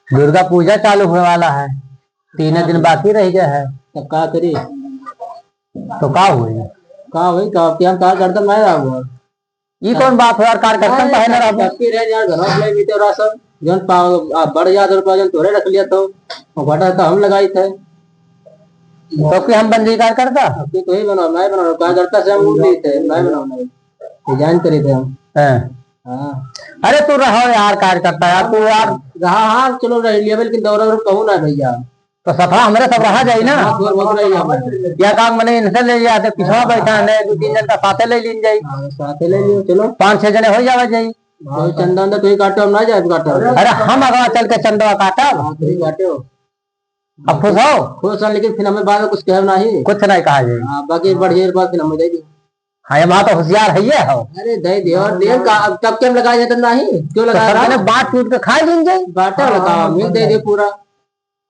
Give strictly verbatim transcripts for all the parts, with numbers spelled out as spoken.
दुर्गा पूजा चालू होए वाला है, तीन दिन बाकी रह गया है। तब का करी? तो का होई? का होई? का, क्या हम का गर्दन में आया हुआ? ई कौन बात हो यार, कार्यकर्ता अरे, पहले रहबो। सबके रह यार, घर में बीते रहा सब। जौन पाव, आ, बढ़ जात रुपया, जौन तोरे रख लिया तो, वो घाटा तो हम लगाई थे। तो कि हम बन जाई कार्यकर्ता? अब तो ही बनाओ, नहीं बनाओ, कार्यकर्ता से हम उठ लेते हैं, नहीं बनाओ, नहीं। ये जान करे थे हम। हैं। हाँ। अरे तू रहो यार कार्यकर्ता यार, तू यार। रहा, हाँ, चलो रह लिया, लेकिन दौरा और कहूँ ना भैया। तो सफा हमरे सब रहा जाई ना। हाँ, थोड़ा बहुत रही जाओ। या काम मने इनसे ले लिया, तो पिछवा बैठा है, दो तीन जन का साथे ले लीन जाई। हाँ, साथे ले लियो, चलो। पाँच छह जने हो जावा जाई। हाँ, चंदा वंदा तो ही काटो, हम ना जाए काटो। अरे हम अगवा चल के चंदवा काटब। हाँ, तो ही काटो। अब खुश हो? खुश हो, लेकिन फिर हमें बाद में कुछ कहे नहीं। कुछ नहीं कहा जाई। हाँ, बाकी बढ़िया बात फिर हमें दे दी। हाँ, ये बात तो होशियार है ये हो। अरे दे दे, और दे का, अब तब के हम लगा जाते नहीं, क्यों तो लगा सब रहा? जने बांट टूट के खा लीन जाई। बांटे वाला काम, मिल दे दे पूरा।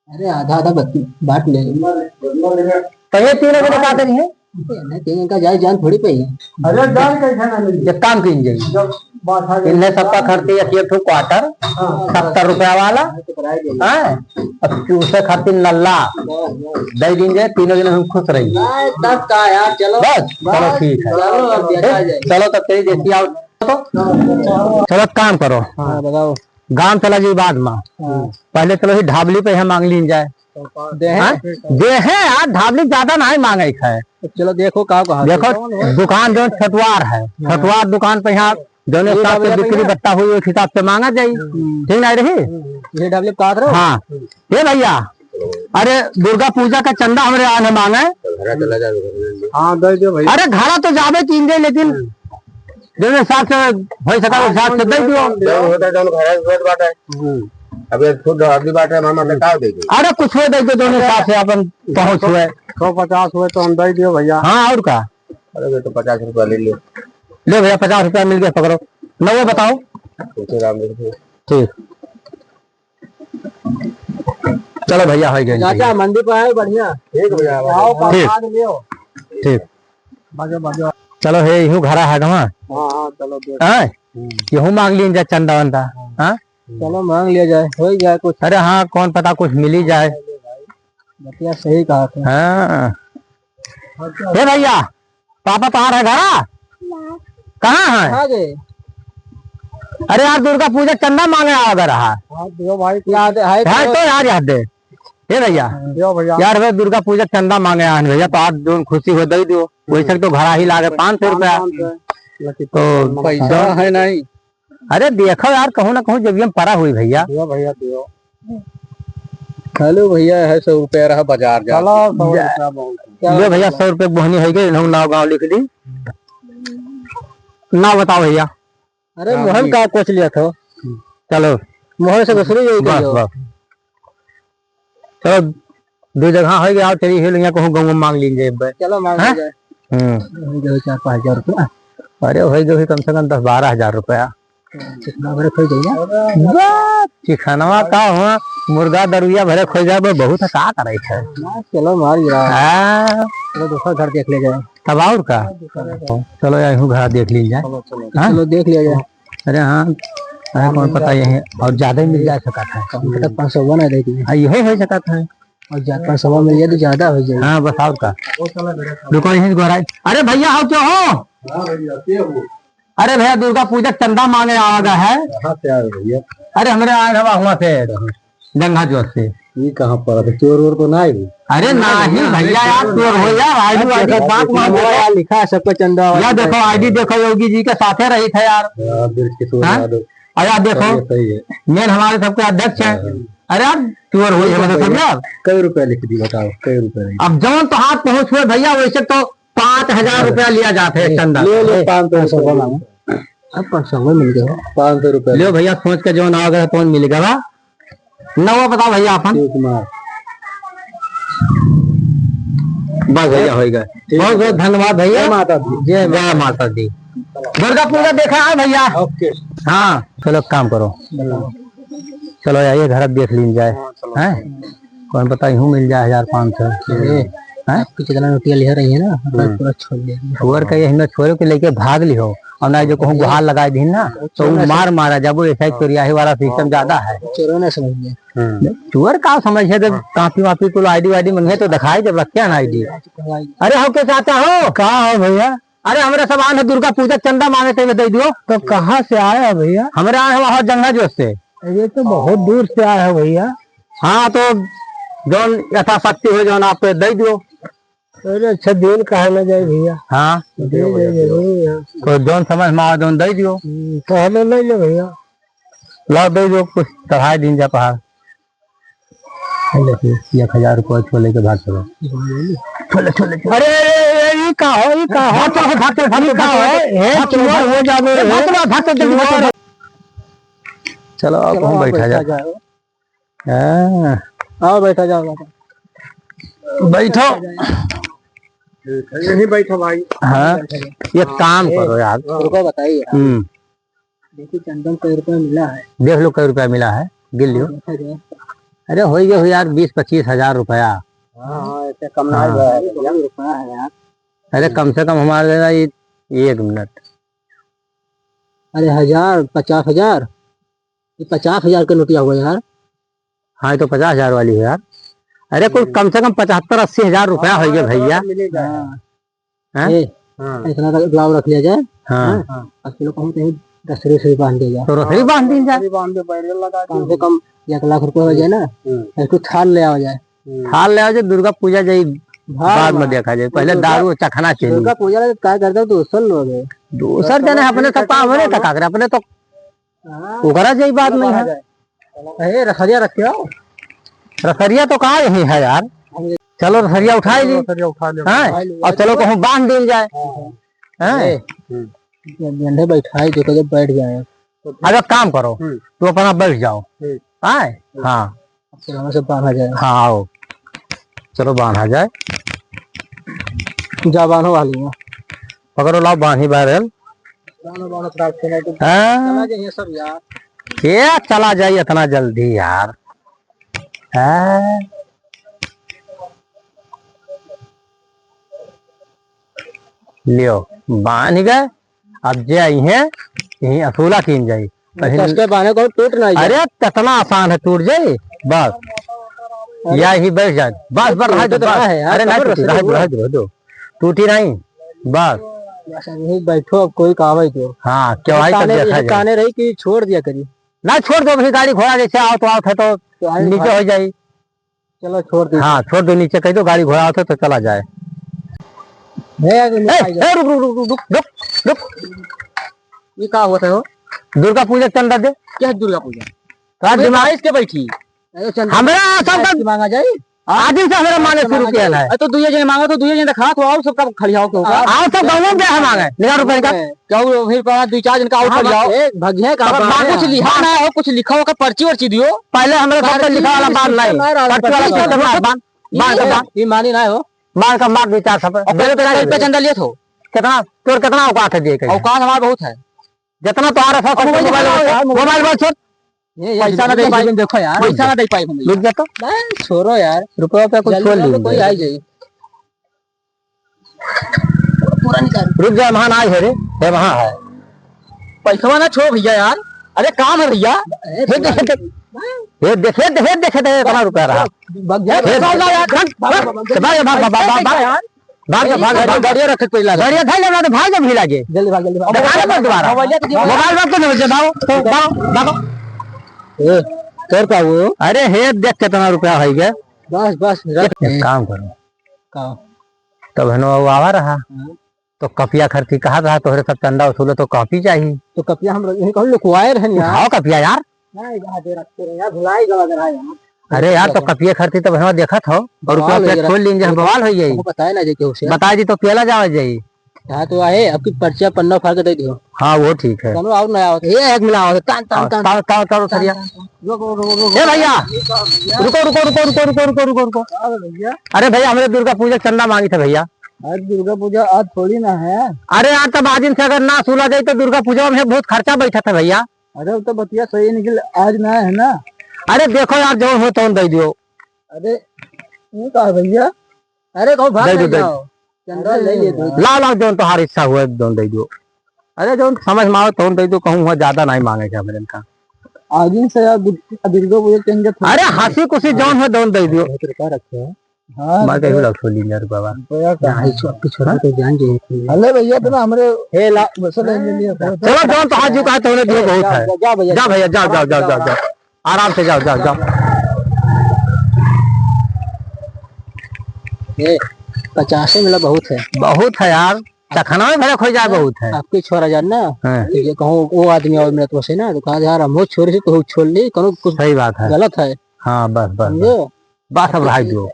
अरे आधा आधा बत-, बांट ले। तो ये तीनों जने का करी है? नहीं, तीनों का जाए जान थोड़ी पे है। अरे जान कैसे ना मिली? एक काम कीन जाई। जब बात आ गई। इन्हें सबका खर्चे एक, एक ठो क्वार्टर, हाँ। सत्तर रुपया वाला, हाँ, तो कराई देंगे। हाँ? अब चूसे खातिर नल्ला दे दीन जाए, तीनों जने हम खुश रही। नहीं, तब का यार, चलो। बस, चलो बस, ठीक है। चलो, अब देखा ए, जाए। चलो तब तेरी देखी आओ। तो चलो काम करो। हाँ, बताओ। गाँव चला जाई बाद में। हाँ। पहले चलो ही ढाबली पे यहाँ मांग लीन जाए। दे हैं? हाँ? दे हैं यार, ढाबली ज्यादा नहीं मांगे है। तो चलो देखो का कहा देखो, दुकान जो छठवार है, हाँ। छठवार दुकान पे यहाँ जौने हिसाब से बिक्री बत्ता हुई, उस हिसाब से मांगा जाई। हम्म। ठीक ना रही? हम्म। ये ढाबली पे कहा रहो? हाँ। ये भैया, अरे दुर्गा पूजा का चंदा हमरे आन मांगे। हाँ, दे दो भैया। अरे घरा तो जाबे कीन दे, लेकिन जौने हिसाब से हो सका, उस हिसाब से दे दियो। जौन होता है, जौन घरा से होत बाटे। हम्म। अब ये खुद अगली बाटे, हमारे मतलब का दे दे? अरे कुछ हो दे दो, जौने हिसाब से अपन पहुँच हुए। सौ पचास हुए तो हम दे दियो भैया। हाँ, और का? अरे, ये तो पचास रुपया ले लियो। ले भैया, पचास रुपया मिल गया, पकड़ो। नब्बे बताओ। तुलसी राम देखो। ठीक। चलो भैया, हो गए। चाचा, मंडी पर आए, बढ़िया। ठीक भैया, आओ, ठीक। प्रसाद लियो। ठीक। बाजो, बाजो। चलो, हे, इहू घरा है गवा। हाँ, हाँ, चलो, दे। हैं? हम्म। यहू मांग लीन जाए चंदा वंदा। हाँ। हाँ? चलो, मांग लिया जाए, हो ही जाए कुछ। अरे हाँ, कौन पता कुछ मिल ही जाए। बतिया सही कहा था। हाँ। हे भैया, पापा तोहार है घरा? ना। कहाँ है? कहाँ गए? अरे यार, दुर्गा पूजा चंदा मांगे आवा रहा। हाँ, दियो भाई, याद है है तो? तो यार, याद दे। हे भैया, दियो भैया। यार, वे दुर्गा पूजा चंदा मांगे आन भैया, तो आज जौन खुशी हो दे दियो। वैसे तो घरा ही लागे पाँच सौ रुपया। पाँच सौ। तो पैसा है नहीं। अरे देखो यार, कहूँ ना कहूँ जब हम परा हुई भैया। दियो भैया, दियो। हेलो भैया, है सौ रुपया रहा बाजार जा। चलो, सौ रुपया बहुत है। लो भैया, सौ रुपया बोहनी हो गई, इन्होंने नाव गाँव लिख दी। नाव बताओ भैया। अरे मोहन का पूछ लिया था। चलो। मोहन से दूसरी यही बस, कहियो। बस। चलो, दो जगह हो गया, और चलिए, हिल यहाँ कहूँ गाँव में मांग लीजिए एक बार। चलो, मांग हैं? लीजिए। हम्म। हो गया चार पाँच हजार रुपया। अरे, हो गए कम से कम दस बारह हजार रुपया। कितना बड़े खोई जाइए। वाह, चिकनवा का हुआ, मुर्गा दरुइया भरे खोई जाए, वो बहुत है, का करे है? ना, चलो, मार गिरा। हाँ। चलो, दूसरा घर देख ले जाए। तब और का? चलो, यार, इहू घर देख ली जाए। चलो, चलो। हाँ? चलो, देख लिया जाए। अरे हाँ, अरे कौन पता यही और ज्यादा ही मिल जा सकता है। कम से कम पाँच सौ बना देती है। हाँ, यही हो सकता है। और जा-, पाँच सौ मिल जाए तो ज्यादा हो जाए। हाँ, बस और का। रुको, यहीं से गोहराई। अरे भैया, हो क्यों हो? हाँ भैया, क्या हो? अरे भैया, दुर्गा पूजा के चंदा मांगे आवा है। कहाँ से आए भैया? अरे हमरे आए हवा हुआ से। कहाँ? गंगा जोत से। ये कहाँ पर है? चोर वोर तो ना है? अरे नहीं भैया यार, चोर हो यार, ID, ID बात मान लो। लिखा है सबका चंदा वाला। या देखो, ID देखो, योगी जी के साथे रही थे यार। हाँ, बिल्कुल, हाँ? यादव। और यार देखो, सही है, सही है। Main हमारे सबके अध्यक्ष हैं। हाँ, हाँ। अरे यार, चोर हो ये मतलब सब यार। कई रुपया लिख दी बताओ, कई रुपया लिख दी? अब जौन तो हाथ पहुँच हुए भैया, वैसे तो पाँच हजार रुपया लिया जाता है चंदा। ले लो, पाँच सौ रुपया। अब पाँच सौ में मिल गया। पाँच सौ रुपया। लो भैया, सोच के जौन आ गया, तौन मिल गया। नवा बताओ भैया अपन। शिव कुमार। बस भैया, हो गया। ठीक है। बहुत बहुत धन्यवाद भैया। जय माता दी। जय माता दी। दुर्गा पूजा देखा है भैया? OK। हाँ, चलो काम करो। बताओ। चलो यार, ये घर अब देख लीन जाए। हाँ, चलो। हैं? कौन पता यूं मिल जाए हजार पाँच सौ। अरे, हैं? आपकी कितना रुपया ले रही है ना, हम्म। पूरा छोड़ दे। छोड़ के ये हमें छोड़ के लेके भाग ली हो। और ना जो कहूँ गुहार लगाए दीन ना, तो वो मार मारा जब वो ऐसा ही चोरियाही वाला system ज्यादा है। चोरों ने समझ लिया। हम्म। चोर का समझ है, जब हाँ। कापी वापी को ID वाइडी मंगे तो दिखाए, जब रखे ना ID। अरे हो के चाचा हो? का हो भैया? अरे हमरे सब आन है दुर्गा पूजा चंदा मांगे ते दे दियो। तो कहाँ से आया है भैया? हमरे आन है वहाँ जंगा जोत से। ये तो बहुत दूर से आया है भैया। हाँ तो जौन यथाशक्ति हो जौन आप दे दियो। अरे अच्छा, दिन काहे ना जाए भैया? हाँ। दे दे जरूरी है। तो जौन समझ में आवे, जौन दे दियो। हम्म, तो हमें ले ले भैया। लाओ, दे दियो, कुछ चढ़ाए दिन जा पहाड़। ले, एक हजार रुपया छोले के भाग चलो। छोले, छोले, छोले। अरे, अरे, अरे, ये का हो, ये का हो? भाग चलो, भाग चलो, भाग चलो, ये का हो? भाग चलो, हे, भाग चलो, चुआ हो जावे, ए, भाग चलो, भाग चलो, चलो, चुआ। चलो, आप चलो, हम आप बैठा बैठा जाओ। जाओ। हाँ। आओ, बैठा जाओ, बैठो। ठीक है, यहीं बैठो भाई। हाँ, एक काम करो यार। रुको, बताइए यार। हम्म। देखिए, चंदन कई रुपया मिला है। देख लो, कई रुपया मिला है, गिन लियो। देखा जाए। अरे, हो गया हो यार, बीस पच्चीस हजार रुपया। हाँ, हाँ, ऐसे कम ना हाँ। हुआ है, भैया। रुपया है यार। अरे, कम से कम हमारे लिए ना, ये, एक मिनट। अरे, हजार, पचास हजार? ये पचास हजार का नोटिया हुआ यार। हाँ, ये तो पचास हजार वाली है यार। अरे, कुछ हम्म। कम से कम पचहत्तर अस्सी हजार रुपया हाँ, होइगे हाँ, भैया। मिलेगा। हाँ। हैं? ए, हाँ। इतना तक लाभ रख लिया जाए। हाँ। हाँ? हाँ। अब चलो कहूँ कहीं रसरी उसरी बांध दिया जाए। तो रसरी हाँ, बांध दी जाए। रसरी बांध दे, बैरियल लगा दे। कम से कम एक लाख रुपया हो जाए ना, हम्म। इसको थाल ले आवा जाए। हम्म। थाल ले आवा जाए, दुर्गा पूजा जाई, भार बाद में में। देखा जाए, पहले दुर्गा, दारू चखना चाहिए। दुर्गा पूजा में का करता है, दोसर लोग है। दोसर जने अपने तो काम है, तो का करे, अपने तो हाँ। ओकरा से ही बात चलो नहीं बाहर है। जाए। ए, रसरिया रखे हो? रसरिया तो कहाँ यही है यार? चलो रसरिया उठाई ली। रसरिया उठा ले। हैं? उठा ले। और चलो कहूँ बांध दी जाए। हाँ, हाँ। हैं? ए, हम्म। गंडे बैठाई दो, तो जब बैठ जाए। अब एक काम करो, हम्म। तू अपना बैठ जाओ। हम्म। आए? हम्म। हाँ। अब चलो, हमें सब बांधा जाए। हाँ, आओ। चलो, बांधा जाए। जा, बांधो वाली है। पकड़ो, लाओ, बांधी बारल। बांधो, बांधो, फटाक से, नहीं तो हाँ। चला जाइए सब यार। क्या चला जाए इतना जल्दी यार? हाँ। लियो, बांध गए। अब जे आई हैं, यहीं असूला कीन जाई। पहले कस के बांधे को टूट ना जाए। अरे, कितना आसान है, टूट जाई। बस। अरे। या ही बैठ जाए। बस, बस, टूट रहा है, तो बस। है यार, अरे, ना खबर टूटी, रहे रह दो, दो। रह दो। टूटी नहीं। बस। बस, अब यहीं बैठो, अब कोई का आवे तो। हाँ, क्यों आई तो काने, देखा जाए। काने रही कि छोड़ दिया करी। ना, छोड़ दो, अभी गाड़ी घोड़ा जैसे आओ तो आओ थे तो तो आई नीचे भाई। हो जाई। चलो, छोड़ दो। हाँ, छोड़ दो, नीचे कह दो, गाड़ी घोड़ा होते तो चला जाए। भैया, ए, ए, रुक, रुक, रुक। ये का होता है हो? दुर्गा पूजा चंदा दे। क्या है दुर्गा पूजा? तो आज अरे, दिमाग बाईस के बैठी। अरे, चंदा हमरा सब आज का की मांगा जाए? आज दिन से हमरा माने शुरू किया है। अरे, तो दुइये जने मांगा, तो दुइये जने रखा, तो आओ सबका खड़ियाओ के ऊपर। आओ सब गाँव में हम मांगे। निकाल रुपए का। कहू फिर कहा दुई चार दिन का और हाँ, खड़ी आओ। ए, भगिया का अब बात मांगू है। कुछ लिखा ना हो, कुछ लिखा होकर पर्ची वर्ची दियो। पहले हमरा सब पर्ची लिखा वाला बात नहीं। पर्ची वाला छोड़ दे, बांध, बांध, बांध, ये, बांध। ये मानी ना हो। बांध का मार दो चार थप्पड़। और पहले तो कल पे चंदा लिए थो। कितना? तोर कितना औकात है दिए के? औकात हमारा बहुत है। जितना तुम्हारा था, अब मोबाइल मोबाइल, दिखाओ यार, मोबाइल। मोबाइल बंद छोड़। ये, ये पैसा ना दे पाई। देखो यार। पैसा ना दे पाई हम। रुक जा तो। नहीं, छोड़ो यार। रुपया पे कुछ जल्दी छोड़ करो तो लीजिए। कोई आ ही जाए। पूरा निकाल। रुक जा, वहाँ ना है रे, है वहाँ है। पैसवा ना छोड़ भैया यार, अरे काम है भैया। अरे हे देखे, हे देखे, हे देखे, देखे, इतना रुपया रहा। भाग जा। हे भाग, भाग, भाग, भाग, भाग, भाग, भाग, भाग, भाग, भाग, भाग, भाग, भाग, गाड़िया रखे पहला। गाड़िया धर ले, ना तो भाग जा, भी लागे। जल्दी भाग, जल्दी भाग। दिखा ना मत दोबारा। मोबाइल रख के नहीं बचे, भागो, तो भागो, भागो। ए, तोर का हुआ? अरे हे देख कितना रुपया है ये। बस, बस, रख। एक काम करो। का? तब हनो वो आवा रहा। हाँ। तो कपिया खर्ची कहा रहा, तोहरे सब चंदा वसूले तो कॉपी चाही। तो कपिया हम यही कहूँ लुकवाए रहन यार। उठाओ कपिया यार। नहीं, यहाँ दे रखते रहे यार, भुलाई गवा रहा यार। अरे यार, तो कपिया खर्ची तब हनो देखत हो, और बवाल रुपया हो गया। खोल लीन जे, हम बवाल हो जाई। हमको बताए ना जे केहू से। बता दी तो पेला जावा जाई। हाँ, तो आए, आपकी पर्चिया पन्ना फाड़ के दे दियो। हाँ, वो ठीक है। चलो, और नया होता है। ये एक मिला होता है। तान, तान, हाँ, तान। तान, तान, तान, तान, सरिया। तान, तान। रुको, रुको, रुको, रुको। ए भैया, रुको, रुको, रुको। अरे भैया, हमरे दुर्गा पूजा के चंदा मांगी थे भैया। आज दुर्गा पूजा आज थोड़ी ना है। अरे यार, तब आज इनसे अगर ना सुला जाए तो दुर्गा पूजा में बहुत खर्चा बैठा था भैया। अरे, वो तो बतिया सही निकल, आज ना है ना। अरे देखो यार, जो हो तो दे दियो। अरे, ये का है भैया? अरे, कहूँ भाग दे दो, नहीं दे दो। जाओ। चंदा ले लिए दो। लाओ, लाओ, जौन तोहार इच्छा हुआ, जौन दे दो। अरे, जौन समझ में आवे, तौन दे दो, कहूँ हुआ ज्यादा नहीं मांगे के हमरे का। आज ही से यार, दुर्गा पूजा के अंदर थोड़ा अरे, हंसी खुशी जौन हो, तौन दे दियो। बहुत रुपया रखे हैं। हाँ, मार के तो हिला खोली यार बाबा। रुपया का यहाँ है। इस वक्त छोरा तो जान जाए। अरे भैया, तो ना हमरे हे ला। बस ले, ले लिया। चलो, जौन तो हाथ झुका, तौने दियो, बहुत है। जा, जा भैया। जा भैया, जाओ, जाओ, जाओ, जाओ, जाओ। आराम से जाओ, जाओ, जाओ। ए, पचासे मिला बहुत है। बहुत है यार, चखना में भरे खोई जाए, बहुत है। आपके छोरा जान ना, हाँ। ये कहूँ वो आदमी और मेरे तो से ना, तो कहा, "यार, हम वो छोरे से तो छोड़ ली, करो कुछ सही बात है। गलत है।" हाँ, बस, बस, समझे? बस। बस, अब रह दो।